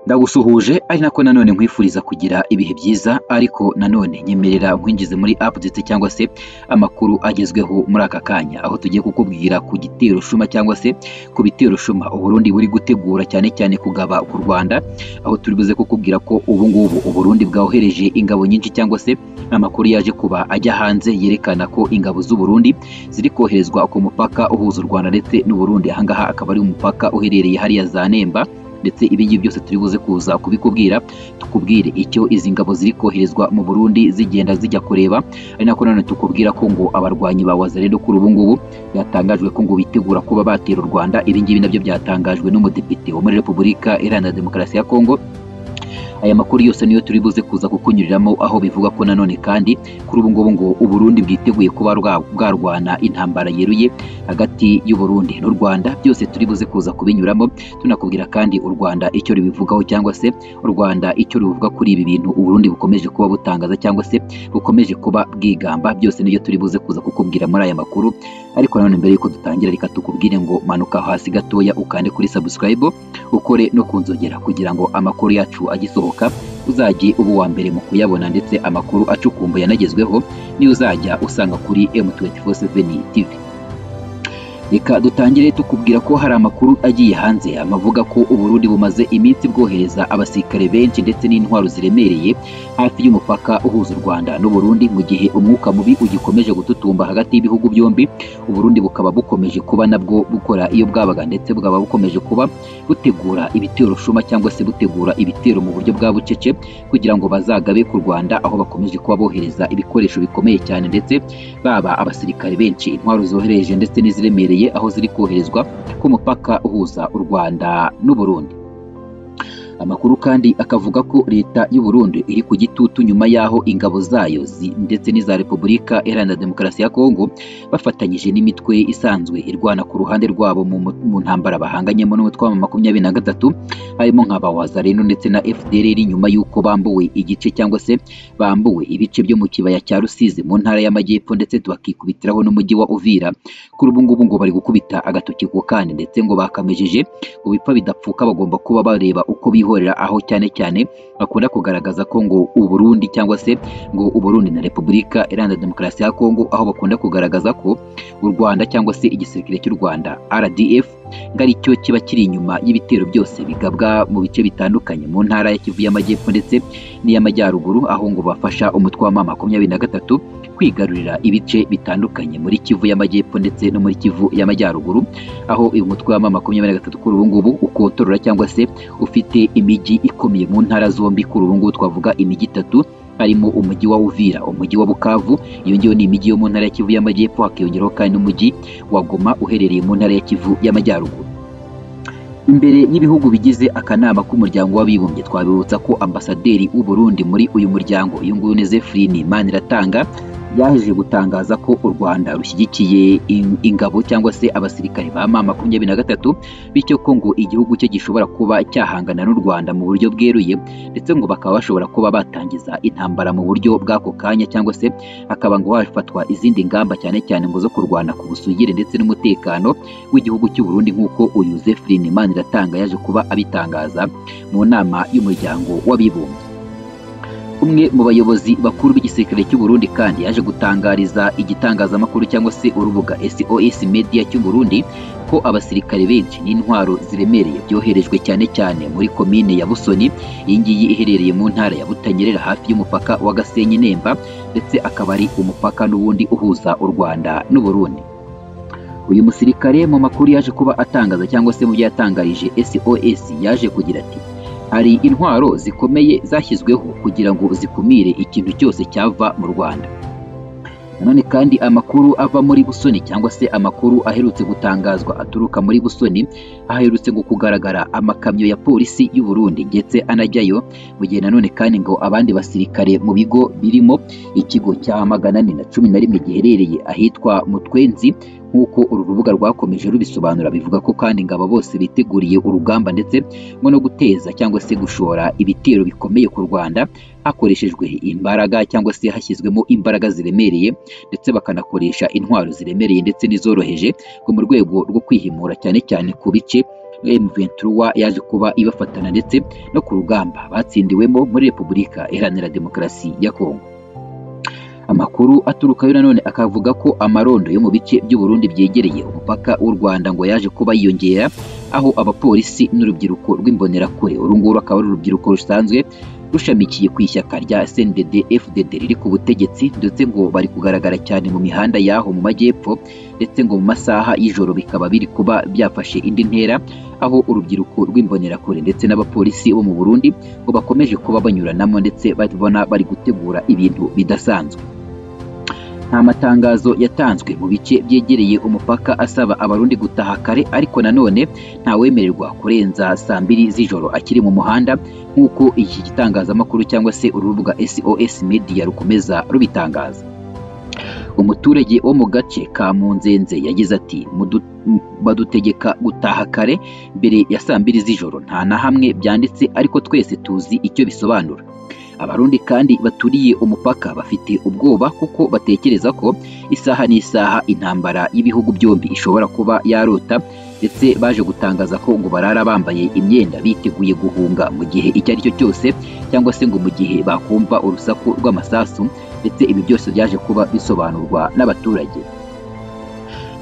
Ndagusuhuje ari nako nanone nkwifuriza kugira ibihe byiza, ariko nanone nyemerera nkwinjize muri update cyangwa se amakuru agezweho muri aka kanya, aho tugiye kukubwira ku gitero shuma cyangwa se ku bitero shuma Uburundi buri gutegura cyane cyane kugaba ku Rwanda, aho turi buze kukubwira ko ubu ngubu Uburundi bwohereje ingabo nyinshi cyangwa se amakuru yaje kuba ajya hanze yerekana ko ingabo z'u Burundi ziri koherezwa ku mupaka uhuza u Rwanda ndetse n'u Burundi. Aha ngaha akaba ari umupaka uherereye hariya za Nemba, ndetse ibi ngibi byose turi buze kuza kubikubwira, tukubwire icyo izi ngabo ziri koherezwa mu Burundi zigenda zijya kureba, ari nako nanone tukubwira ko ngo abarwanyi ba Wazalendo kuri ubu ngubu byatangajwe ko ngo bitegura kuba batera u Rwanda. Ibi ngibi nabyo byatangajwe n'umudepite wo muri Repubulika Iharanira Demokarasi ya Kongo. Aya makuru yose niyo turi buze kuza kukunyuriramo, aho bivuga ko nanone kandi kuri ubu ngubu ngo Uburundi bwiteguye kuba bwarwana intambara yeruye hagati y'u Burundi n'u Rwanda. Byose turi buze kuza kubinyuramo, tunakubwira kandi u Rwanda icyo rubivugaho cyangwa se u Rwanda icyo ruvuga kuri ibi bintu Uburundi bukomeje kuba butangaza cyangwa se bukomeje kuba bwigamba. Byose niyo turi buze kuza kukubwira muri aya makuru, ariko nanone mbere yuko dutangira reka tukubwire ngo manuka hasi gatoya ukande kuri subscribe, ukore no kunzogera kugira ngo amakuru yacu agisohoka uzajye uba uwa mbere mu kuyabona, ndetse amakuru acukumbuye yanagezweho niyo uzajya usanga kuri M247 TV. Reka dutangire tukubwira ko hari amakuru agiye hanze amavuga ko Uburundi bumaze iminsi bwohereza abasirikare benshi ndetse n'intwaro ziremereye hafi y'umupaka uhuza u Rwanda n'u Burundi, mu gihe umwuka mubi ugikomeje gututumba hagati y'ibihugu byombi. Uburundi bukaba bukomeje kuba nabwo bukora iyo bwabaga, ndetse bukaba bukomeje kuba butegura ibitero shuma cyangwa se butegura ibitero mu buryo bwa bucece kugira ngo bazagabe ku Rwanda, aho bakomeje kuba bohereza ibikoresho bikomeye cyane, ndetse baba abasirikare benshi, intwaro zohereje ndetse n'iziremereye, aho ziri koherezwa ku mupaka uhuza u Rwanda n'u Burundi. Amakuru kandi akavuga ko leta y'u Burundi iri ku gitutu nyuma y'aho ingabo zayo ndetse n'iza Repubulika Iharanira Demokarasi ya Kongo bafatanyije n'imitwe isanzwe irwana ku ruhande rwabo mu ntambara bahanganyemo n'umutwe wa 23, harimo nka ba Wazalendo ndetse na FDLR, nyuma y'uko bambuwe igice cyangwa se bambuwe ibice byo mu kibaya cya Rusizi mu ntara y'Amajyepfo, ndetse bakikubitiraho n'umujyi wa Uvira. Kuri ubu ngubu ngo bari gukubita agatoki ku kandi, ndetse ngo bakamejeje ngo bipfa bidapfuka bagomba kuba bareba uko bihorera, aho cyane cyane bakunda kugaragaza ko ngo Uburundi cyangwa se ngo Uburundi na Repubulika Iharanira Demokarasi ya Kongo, aho bakunda kugaragaza ko u Rwanda cyangwa se igisirikare cy'u Rwanda RDF ngo aricyo kiba kiri inyuma y'ibitero byose bigabwa mu bice bitandukanye mu ntara ya Kivu y'Amajyepfo ndetse n'iy'Amajyaruguru, aho ngo bafasha umutwe wa M23 kwigarurira ibice bitandukanye muri Kivu y'Amajyepfo ndetse no muri Kivu y'Amajyaruguru, aho uyu mutwe wa M23 kuri ubu ngubu ukontorora cyangwa se ufite imijyi ikomeye mu ntara zombi. Kuri ubu ngubu twavuga imijyi itatu, harimo umujyi wa Uvira, umujyi wa Bukavu, iyo ngiyo ni imijyi yo mu ntara ya Kivu y'Amajyepfo, hakiyongeraho kandi n'umujyi wa Goma uherereye mu ntara ya Kivu y'Amajyaruguru. Imbere y'ibihugu bigize akanama k'umuryango w'abibumbye, twabibutsa ko ambasaderi w'u Burundi muri uyu muryango, uyu nguyu ni Zephyrin Maniratanga, yaje gutangaza ko u Rwanda rushyigikiye ingabo cyangwa se abasirikare ba M23, bityo ko ngo igihugu cye gishobora kuba cyahangana n'u Rwanda mu buryo bweruye, ndetse ngo bakaba bashobora kuba batangiza intambara mu buryo bw'ako kanya, cyangwa se hakaba ngo hafatwa izindi ngamba cyane cyane ngo zo kurwana ku busugire ndetse n'umutekano w'igihugu cy'u Burundi, nk'uko uyu Zephyrin Maniratanga yaje kuba abitangaza mu nama y'umuryango w'abibumbye. Umwe mu bayobozi bakuru b'igisirikare cy'u Burundi kandi yaje gutangariza igitangazamakuru cyangwa se urubuga SOS Media cy'u Burundi ko abasirikare benshi n'intwaro ziremereye byoherejwe cyane cyane muri komine ya Busoni, iyi ngiyi iherereye mu ntara ya Butanyerera hafi y'umupaka wa Gasenyi Nemba, ndetse akaba ari umupaka n'ubundi uhuza u Rwanda n'u Burundi. Uyu musirikare mu makuru yaje kuba atangaza cyangwa se mu byo yatangarije SOS yaje kugira ati: hari intwaro zikomeye zashyizweho kugira ngo zikumire ikintu cyose cyava mu Rwanda. Nanone kandi amakuru ava muri Busoni cyangwa se amakuru aherutse gutangazwa aturuka muri Busoni, aherutse ngo kugaragara amakamyo ya polisi y'u Burundi ndetse anajyayo, mu gihe nanone kandi ngo abandi basirikare mu bigo birimo ikigo cya 411 giherereye ahitwa Mutwenzi, nk'uko uru rubuga rwakomeje rubisobanura, bivuga ko kandi ngabo bose biteguriye urugamba ndetse ngo no guteza cyangwa se gushora ibitero bikomeye ku Rwanda hakoreshejwe imbaraga cyangwa se hashyizwemo imbaraga ziremereye, ndetse bakanakoresha intwaro ziremereye ndetse n'izoroheje ngo mu rwego rwo kwihimura cyane cyane ku bice M23 yaje kuba ibafatana ndetse no ku rugamba batsindiwemo muri Repubulika Iharanira Demokarasi ya Kongo. Amakuru aturukayo nanone akavuga ko amarondo yo mu bice by'u Burundi byegereye umupaka w'u Rwanda ngo yaje kuba yiyongera, aho abapolisi n'urubyiruko rw'imbonerakure, uru nguru akaba ari urubyiruko rusanzwe rushamikiye ku ishyaka rya CNDD FDD riri ku butegetsi, ndetse ngo bari kugaragara cyane mu mihanda y'aho mu majyepfo, ndetse ngo mu masaha y'ijoro bikaba biri kuba byafashe indi ntera, aho urubyiruko rw'imbonerakure ndetse n'abapolisi bo mu Burundi ngo bakomeje kuba banyuranamo ndetse babona bari gutegura ibintu bidasanzwe. Nta matangazo yatanzwe mu bice byegereye umupaka asaba abarundi gutaha kare, ariko nanone ntawemererwa kurenza saa 2 z'ijoro akiri mu muhanda, nk'uko iki gitangazamakuru cyangwa se urubuga SOS Media rukomeza rubitangaza. Umuturage wo mu gace ka Munzenze yagize ati badutegeka gutaha kare mbere ya saa 2 z'ijoro, nta na hamwe byanditse ariko twese tuzi icyo bisobanura. Abarundi kandi baturiye umupaka bafite ubwoba kuko batekereza ko isaha n'isaha intambara y'ibihugu byombi ishobora kuba yarota, ndetse baje gutangaza ko ngo barara bambaye imyenda biteguye guhunga mu gihe icyo ari cyo cyose, cyangwa se ngo mu gihe bakumva urusaku rw'amasasu, ndetse ibi byose byaje kuba bisobanurwa n'abaturage.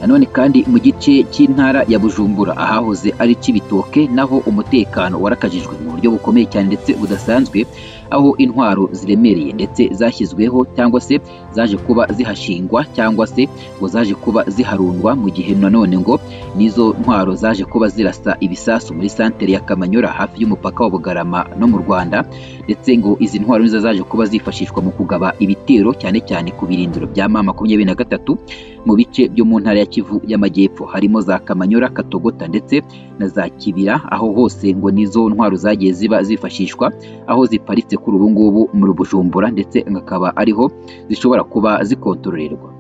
Nanone kandi mu gice cy'intara ya Bujumbura ahahoze ari Cibitoke, naho umutekano warakajijwe mu buryo bukomeye cyane ndetse budasanzwe, aho intwaro ziremereye ndetse zashyizweho cyangwa se zaje kuba zihashingwa cyangwa se ngo zaje kuba ziharundwa, mu gihe nanone ngo nizo ntwaro zaje kuba zirasa ibisasu muri santere ya Kamanyora hafi y'umupaka wa Bugarama no mu Rwanda, ndetse ngo izi ntwaro nizo zaje kuba zifashishwa mu kugaba ibitero cyane cyane ku birindiro bya M23 mu bice byo mu ntara ya Kivu y'Amajyepfo, harimo za Kamanyora, Katogota ndetse na za Kibira, aho hose ngo nizo ntwaro zagiye ziba zifashishwa, aho ziparitse kuri ubu ngubu muri Bujumbura, ndetse akaba ariho zishobora kuba zikontororerwa.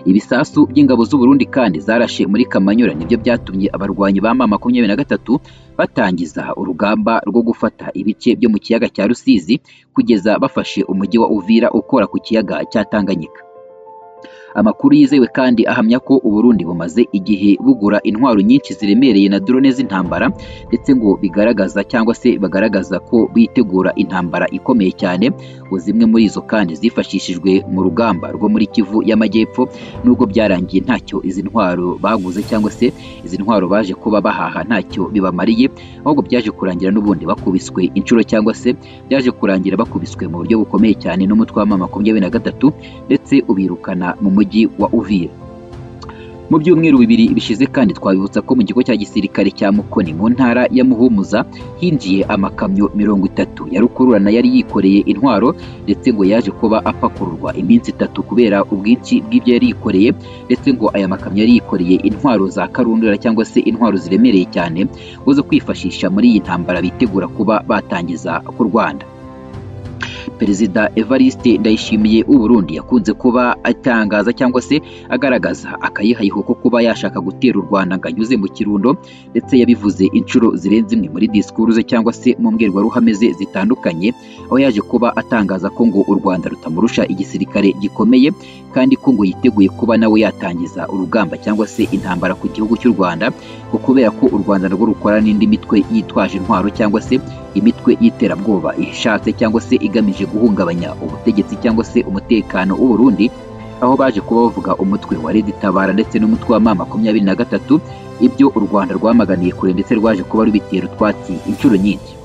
Ibisasu by'ingabo z'u Burundi kandi zarashe muri Kamanyora nibyo byatumye abarwanyi ba M23 batangiza urugamba rwo gufata ibice byo mu kiyaga cya Rusizi kugeza bafashe umujyi wa Uvira ukora ku kiyaga cya Tanganyika. Amakuru yizewe kandi ahamya ko u Burundi bumaze igihe bugura intwaro nyinshi ziremereye na drone z'intambara, ndetse ngo bigaragaza cyangwa se bagaragaza ko bitegura intambara ikomeye cyane, ngo zimwe muri izo kandi zifashishijwe mu rugamba rwo muri Kivu y'Amajyepfo, nubwo byarangiye ntacyo izi ntwaro baguze cyangwa se izi ntwaro baje kuba bahaha ntacyo bibamariye, ahubwo byaje kurangira n'ubundi bakubiswe inshuro cyangwa se byaje kurangira bakubiswe mu buryo bukomeye cyane n'umutwe wa M23 ndetse ubirukana mu mujyi wa Uvira. Mu byumweru bibiri bishize kandi twabibutsa ko mu kigo cya gisirikare cya Mukoni mu ntara ya Muhumuza hinjiye amakamyo 30 ya rukururana yari yikoreye intwaro, ndetse ngo yaje kuba apakururwa iminsi 3 kubera ubwinshi bw'ibyo yari yikoreye, ndetse ngo aya makamyo yari yikoreye intwaro za karundura cyangwa se intwaro ziremereye cyane ngo zo kwifashisha muri iyi ntambara bitegura kuba batangiza ku Rwanda. Perezida Evariste Ndayishimiye w'u Burundi yakunze kuba atangaza cyangwa se agaragaza akayihayiho ko kuba yashaka gutera u Rwanda ngo anyuze mu Kirundo, ndetse yabivuze inshuro zirenze imwe muri disikuru ze cyangwa se mu mbwirwaruhame ze zitandukanye, aho yaje kuba atangaza ko ngo u Rwanda rutamurusha igisirikare gikomeye, kandi ko ngo yiteguye kuba nawe yatangiza urugamba cyangwa se intambara ku gihugu cy'u Rwanda, ngo kubera ko u Rwanda narwo rukora n'indi mitwe yitwaje intwaro cyangwa se imitwe y'iterabwoba ishatse cyangwa se igamije guhungabanya ubutegetsi cyangwa se umutekano w'u Burundi, aho baje kuba bavuga umutwe wa Red Tabara ndetse n'umutwe wa M23, ibyo u Rwanda rwamaganiye kure ndetse rwaje kuba rubitera utwatsi inshuro nyinshi.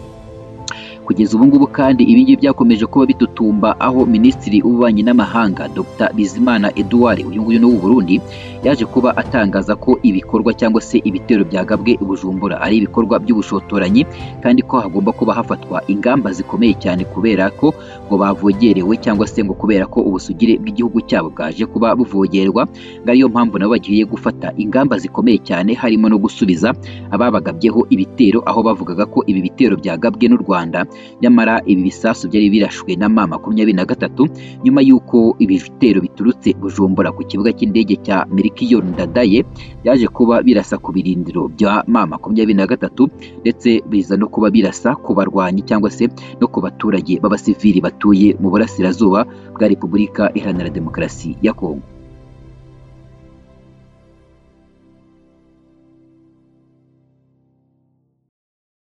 Kugeza ubu ngubu kandi ibi ngibi byakomeje kuba bitutumba, aho Minisitiri w'Ububanyi n'Amahanga Dr Bizimana Edouard uyu nguyu ni uw'u Burundi yaje kuba atangaza ko ibikorwa cyangwa se ibitero byagabwe i Bujumbura ari ibikorwa by'ubushotoranyi, kandi ko hagomba kuba hafatwa ingamba zikomeye cyane kubera ko ngo bavogerewe cyangwa se ngo kubera ko ubusugire bw'igihugu cyabo bwaje kuba buvogerwa, ngo ariyo mpamvu nabo bagiye gufata ingamba zikomeye cyane, harimo no gusubiza ababagabyeho ibitero, aho bavugaga ko ibi bitero byagabwe n'u Rwanda, nyamara ibi bisasu byari birashwe na M23 nyuma y'uko ibitero biturutse Bujumbura ku kibuga cy'indege cya Melchior Ndadaye byaje kuba birasa ku birindiro bya M23, ndetse biza no kuba birasa ku barwanyi cyangwa se no ku baturage b'abasivili batuye mu burasirazuba bwa Repubulika Iharanira Demokarasi ya Kongo.